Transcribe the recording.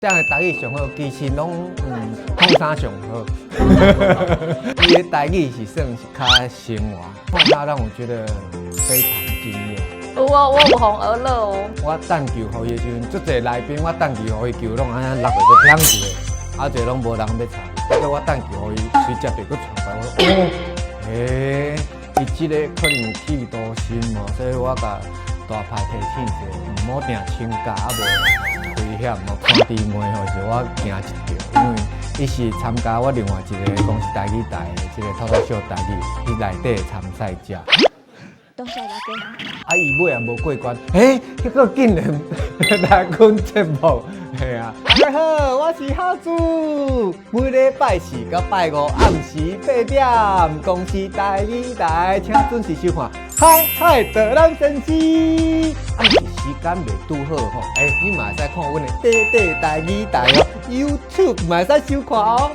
這樣的台語上好，其實攏創啥上好。伊的台語是算是較生活，創啥讓我覺得非常驚豔。有哦，我有予呵樂哦。我擲球予伊的時陣，足濟來賓我擲球予伊球攏按呢落去，閣囥一下，啊濟攏無人欲插。結果我擲球予伊，隨接著閣傳過來，我講哦，嘿，伊這个可能有企圖心哦，所以我共大牌提醒者，毋好定請假啊無危險哦。三弟妹吼是我驚一跳，因為伊是參加我另外一個公視台語台的這個脫口秀台語，伊內底的參賽者。多謝大家。啊，伊尾也無過關，欸，結果竟然來阮節目，嘿啊！大家好，我是孝子，每禮拜四佮拜五暗時8點，公視台語台，請準時收看《海海的咱先生》。啊，若是時間袂拄好吼，欸，你嘛會使看阮的短短台語台哦，YouTube 嘛會使收看哦。